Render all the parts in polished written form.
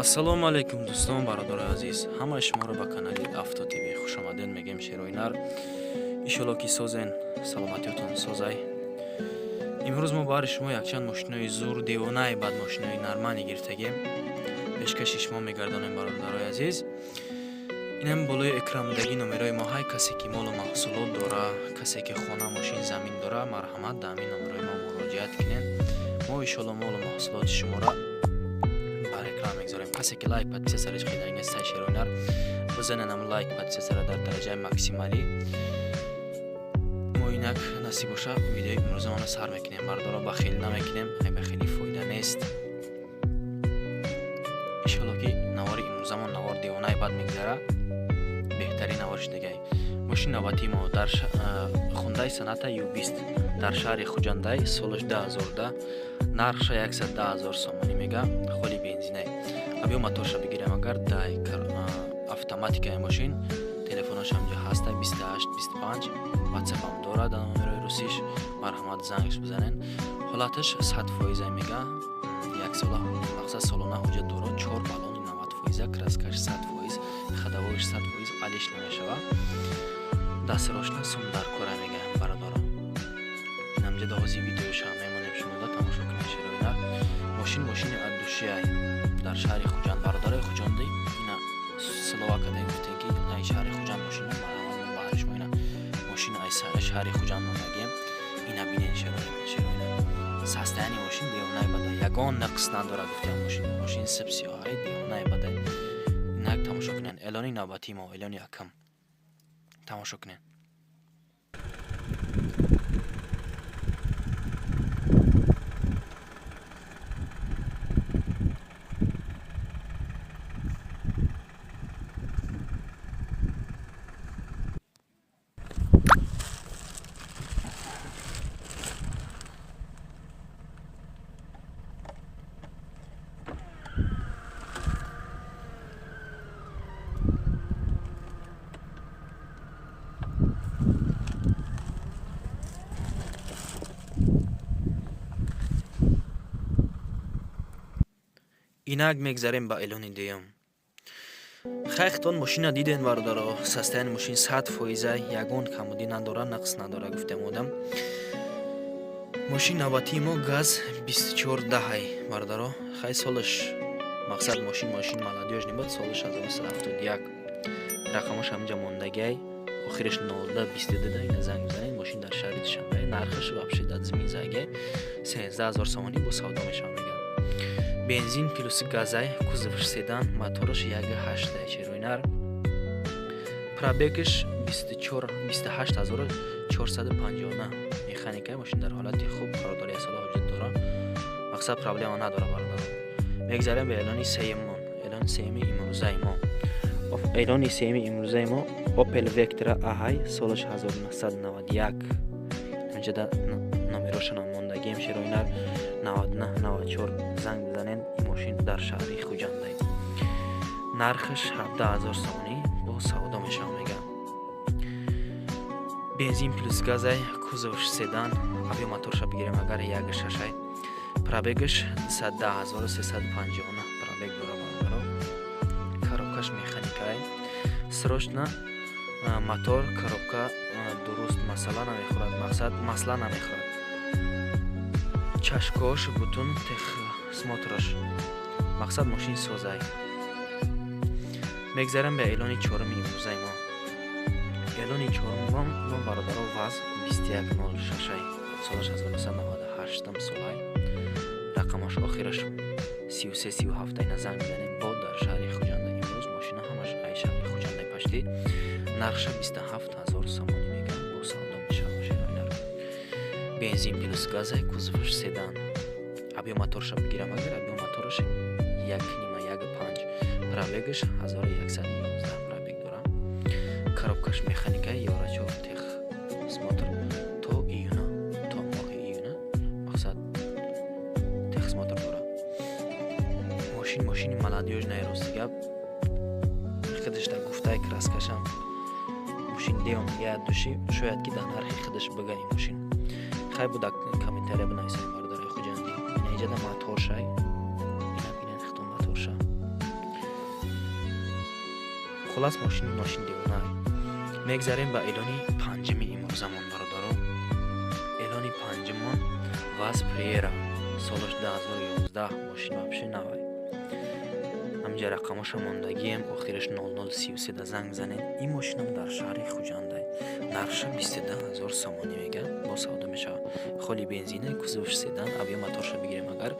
Ассалому алайкум, дӯстон, бародарои азиз, ҳамаи шуморо ба канали Авто ТВ хушомадед мегем. Шерои нар, иншолло, ки созен, саломатиётон созай. Имрӯз мо баҳри шумо якчанд мошинои зур, девонаи бад, мошинои нормалӣ гирифтагем, пешкаши шумо мегардонем. Бародарои азиз, инам болои экрандаги номерои мо. Ҳай касе ки молу маҳсулот дора, касе ки хона, мошин, замин дора, марҳамат, дар ҳамин номерои мо муроҷиат кунед. Мо иншолло молу маҳсулоти шуморо бар экран мегзорем. Касе ки лайк, подписаться ҳеҷ қидаги нестай, шерои нар, бизаненам лайк, подписаться ра дар дараҷаи максималӣ. Мо инак, насиб боша, видеои имрӯзамонро сар мекунем. Бардоро, бахел намекунем, ай бахелӣ фоида нест. Иншолло, ки навори имрӯзамон навор девонаи бад мегзара, беҳтарин навори шудагай. Мошини навбатии мо дар Хундай Соната Ю 20, дар шаҳри Хуҷандай, солаш 2010, нархша 110 000 сомонӣ мега, холи бензинай. Абё моторша бигирем агар, дай автоматикаи мошин, телефонаш ҳамҷо ҳаста, 28 25, ватсапам дорад дар номерои русиш, марҳамат, зангш бизанен. Ҳолаташ 100 фоиза мега, яксола, мақсад, солона ҳуҷҷат дорад, чор баллони 90 фоиза, краскаш 100%, ходовойш 100%, алиш намешава. Дастрошна сум дар кора мега. Бародаро, инамҷа доҳози видеоша мемонем, шумода тамошо кунед. Шерои нар, мошин мошини от души ай, дар шаҳри Хуҷанд. Бародарои хуҷандӣ, ина слова кардем, гуфтем, ки ай шаҳри Хуҷанд мошина, марҳамат, мо баҳри шумо ина мошина ай шаҳри Хуҷанд монагем. Ина бинен, шерои нар, состояние мошин девонаи бадай, ягон нақс надора, гуфтем. Мошин сиб сиёҳай, девонаи бадай. Инак тамошо кунед, эълони навбатии мо, эълони якам, тамошо кунед. Инак мегзарем ба эълони дуюм. Хайхтон мошина диден, бародаро, состояние мошин 100 фоиза, ягон камудӣ надора, нақс надора, гуфтем одам. Мошин навбатии мо ГАЗ 24 даҳай, бародаро. Хай, солаш, мақсад, мошин молодёжный буд, солаш 1971, рақамаш ҳаминҷа мондагиай, охираш 0222 да. Ина занг бизанед. Мошин дар шаҳри Душанбе, нархаш вообще дар зимин загиай, 13 000 сомонӣ, бо савдо мешава мега. Бензин плюс газай, кузовш седан, мотораш 1,8. Шерои нар, пробегаш 28459, механикаи мошин дар ҳолати хуб қарор дора, яксола ҳуҷҷат дора, мақсад, проблема надора. Бародаро, мегзарем ба эълони сеюмон, эълони сеюми имрӯзаи мо. Эълони сеюми имрӯзаи мо Опел Вектра Аҳай, солаш 1991, инҷада номерошона мондагием. Шерои нар, 99 94 занг бизанед. Ин мошин дар шаҳри Хуҷандай, нархаш 17 000 сомонӣ, бо савдо мешава мега. Бензин плюс газай, кузовш седан. Абё моторша бигирем агар, 1,6-ай, пробегаш 210359 пробег дора. Бародаро, коробкаш механикай, срочно мотор, коробка дуруст масъала намехӯрад, мақсад, масла намехӯрад, чашкош бутун, техосмотраш, мақсад, мошин созай. Мегзарем ба эълони чоруми имрӯзаи мо. Эълони чорумам мо, бародаро, ВАЗ 2106-ай, солаш 1998 солай, рақамаш охираш 3337. Ина занг бизанем, бо дар шаҳри Хуҷанда. Имрӯз мошина ҳамаш ай шаҳри Хуҷандай пашти. Нархша 27 000 сомонӣ мегӯям, бо савдо мешавад. Шерои нар, бензин плюс газай, кузоваш седан. Абё моторша бигирам агар, абё мотораш 1,5, 1,5, пробегаш 1111 пробег дора, коробкаш механикаи, евро 4, техосмотр то июна, то моҳи июна, мақсад, техосмотр дора. Мошин мошини молодёжный, рости гап, худаш дар гуфтаи краскашам мошин деон я души, шояд ки дар нархи худаш бага ин мошин. Хай, буда комментария бинависед, бародарои хуҷандӣ. Ина иҷада моторшай, ина бинед хитон моторша. Хулас мошин мошин девона. Мегзарем ба эълони панҷуми имрӯзамон, бародаро. Эълони панҷумон ВАЗ Приера, солаш 2011, мошин вообще навай. Ҳамҷа рақамоша мондагием, охираш 0033 да занг бизанед. Ин мошинам дар шаҳри Хуҷандай. Нархша 22 000 сомонӣ мега, бо савдо мешавад. Холи бензина, кузовш седан, объём моторша бигирем агар,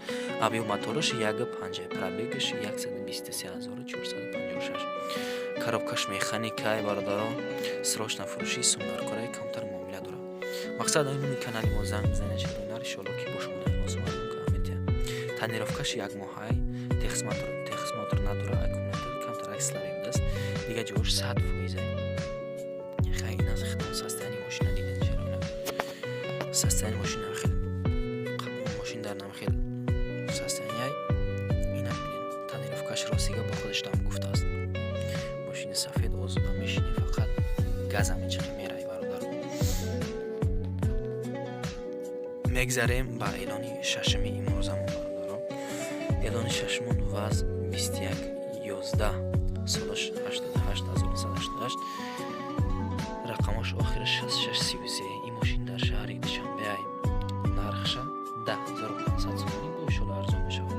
объём мотораш 1,5, пробегаш 123 456. Коробкаш механикай, бародаро, срочно фурӯшӣ, сумдаркораи камтар муомила дорад. Мақсад ин канали мо занг бизанед, шарои нар, иншоалло ки бо шумо метиҳад. Тонировкаш як моҳай, техосмотр надора, аккумулятор камтар слабый будааст, дига ҷош 100%. Хай, ин аз хитон состояние мошина диден, шароина. Состояние мошина хел, мошин дар нам хел состояние инам бинен. Тонировкаш ростига бо худаш там гуфтааст. Мошини сафед, озода мешини, фақат газа мечиқи мераи, бародар. Мегзарем ба эълони шашуми имрӯзамон, бародаро. Эълони шашумон ВАЗ 2111, солаш 88188, рақамаш охираш 6633. Ин мошин дар шаҳри Душанбеай. Нархша 10 500 сомонӣ, бо иншоалло арзон мешавад.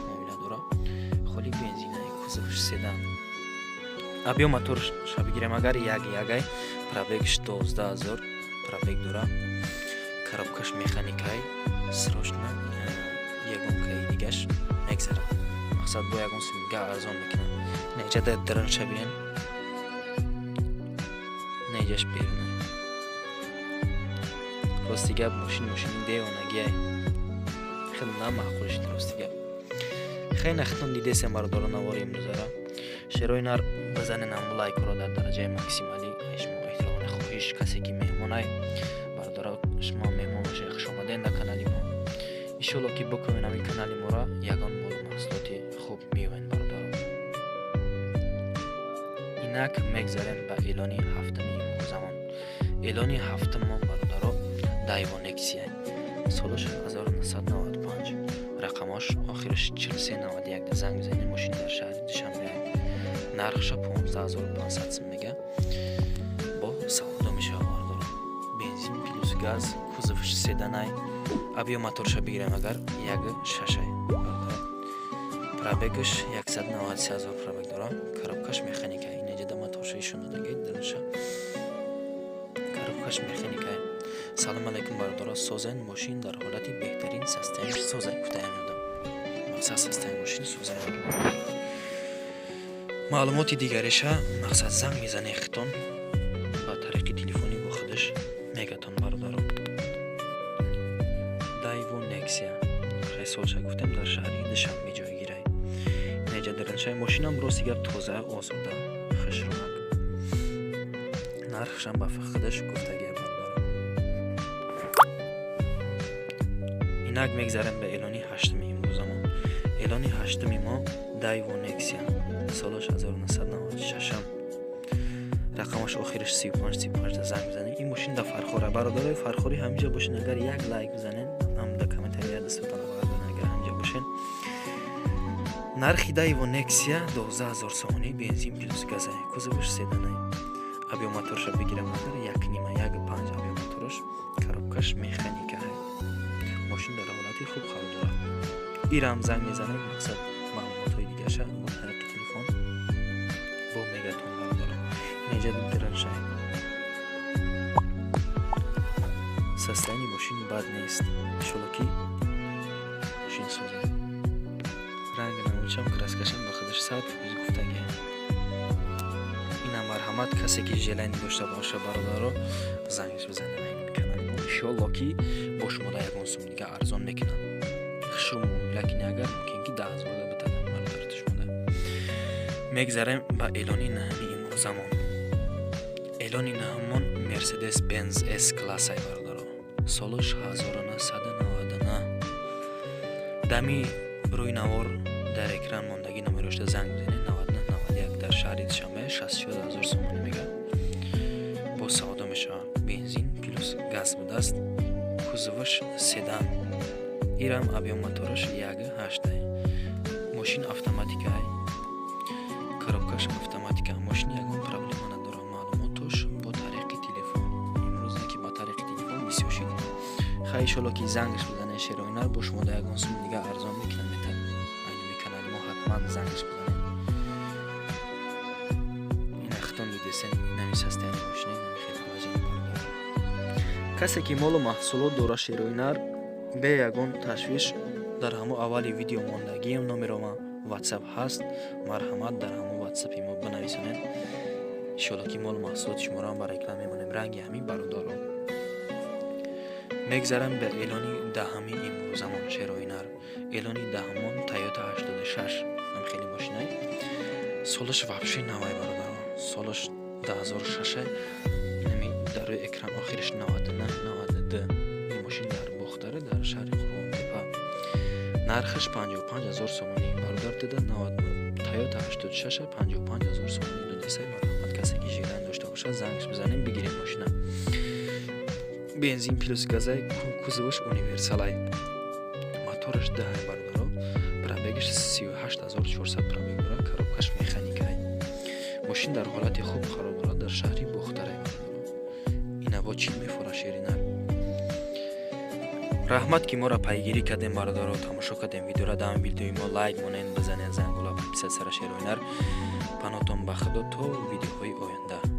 Муомила дора. Холи бензинаи, кузовш седан. Объём моторша бигирем агар, як ягай, пробегш 12 000 пробег дора. Коробкаш механикай, срочно ягон каи дигаш мегзарад. Мақсад бо ягон сумига арзон мекунад. Неҷа дар дарунша бинен. Неҷаш берунай. Рости гап, мошин мошини девонагиай. Хеле намаъқул шуд, рости гап. Хеле нахтон дидесем, бародаро, навори имрӯзара. Шерои нар бизанен ҳаму лайкро дар дараҷаи максималӣ. Шумо эҳтиромона хоҳиш, касе ки меҳмонай, бародаро, шумо меҳмон бошед, хуш омаден дар канали мо. Иншоалло ки бикунем ҳамин канали моро, ягон молу маҳсулоти хуб меёбем, бародаро. Инак мегзарем ба эълони ҳафтуми имрӯзамон. Эълони ҳафтумон, бародаро, Дайво Нексия, солаш 1995, рақамош охираш 4391 занг бизанед. Мошин дар шаҳри Душанбе, нархша 15 500 сум мега, бо савдо мешавад, бародаро. Бензин плюс газ, кузовш седанай, объём моторша бигирем агар, як шашай, бародаро. Пробегаш 193 000 пробег дора, коробкаш механика. Инеҷада моторша ишон додаги дараша. Коробкаш механика. Салом алайкум, бародаро, созен, мошин дар ҳолати беҳтарин состояние созай гуфтаям ёдам. Мақсад состояние мошин созай. Маълумоти дигареша мақсад занг мезане хитон ба тариқи телефонӣ бо худаш мегатон, бародаро. Дайво Нексия, хай, солша гуфтем, дар шаҳри Душанбе ҷойгирай. Неҷа дараншай мошинам, рости гап, тоза, озода, хушрӯнак. Нархшам ба худаш гуфтагия, бародаро. Инак мегзарем ба эълони ҳаштуми имрӯзамон. Эълони ҳаштуми мо Дайво Нексия, солаш 1996, рақамаш охираш 3535 занг бизанед. Ин мошин дар Фархора. Бародарои Фархорӣ ҳаминҷа бошен, агар як лайк бизанед, ҳам дар комментария дастотон бардоред, агар ҳаминҷа бошен. Нархи Дайво Нексия 12 000 сомонӣ, бензин плюс газай, кузоваш седанай. Объём моторша бигирам агар, як нима, як панҷ объём мотораш, коробкаш механика. Мошин дар ҳолати хуб қарор дорад. Ирам занг мезанед, мақсад маълумотҳои дигаша бо тариқи телефон бо мегатон, бародаро. Инеҷа дираншай. Состояние мошин бад нест. Иншоалло ки мошин созад. Ранг намучам, краскашам ба худаш 100% гуфтагия. Инам марҳамат, касе ки желание дошта боша, бародаро, зангш бизанед канали мо. Иншоалло ки бо шумо дар ягон сум дига арзон мекунад. Хушрӯ муомила кунед, агар мумкин ки 10 000 да битадам, бародари шумо. Мегзарем ба эълони наҳами имрӯзамон. Эълони наҳамон Мерседес Бенз С классай, бародаро. Солаш 1999. Дами рӯи навор дар экран мондагӣ номерошта занг бизанед, 9991, дар шаҳри Душанбе, 64 000 сомонӣ мега, бо савдо мешавад. Бензин плюс газ будааст, кузоваш седан. Ирам объём мотораш як ҳаштай. Мошин автоматикай, коробкаш автоматика. Мошин ягон Хай, иншолло, ки зангш бизанед, шерои нар, бо шумо да ягон сум дига арзон мекунам, мета. Айнуми канали мо ҳатман зангш бизанед. Ина хитон дидесен, нами состояние мошина, нами хел положение, бародар. Касе ки молу маҳсулот дора, шерои нар, бе ягон ташвиш, дар ҳамо аввали видео мондагием номеро ма WhatsApp ҳаст, марҳамат, дар ҳамо WhatsApp-и мо бинависонед. Иншолло, ки молу маҳсулоти шуморо ҳам ба реклама мемонем, ранги ҳамин бародаро. Мегзарам ба эълони даҳами имрӯзамон, шерои нар. Эълони даҳамон Тойота 86, ам хеле мошинай, солаш вообще навай, бародаро, солаш 2006, инами дар рӯи экран охириш 99 92. Ин мошин дар Бохтаре, дар шаҳри Қурғонтепа, нархаш 55 ҳазор сомонӣ, бародар. Дида, Тойота 86, 55 ҳазор сомонӣ додесай. Марҳамат, касе ки желание дошта бошад, зангш бизанем, бигирем. Мошина бензин плюс газай, кузоваш универсалай, мотораш даҳай, бародаро, пробегаш 38 400 пробег дорад, коробкаш механикай. Мошин дар ҳолати хуб қарор дорад, дар шаҳри Бохтарай, бародаро. Инаво чӣ мефора, шери нар. Раҳмат, ки моро пайгирӣ кардем, бародаро, тамошо кардем видеора. Даам видеои мо лайк монед, бизанед зангула, подписаться ра, шерои нар. Панотон ба Худо, то видеоҳои оянда.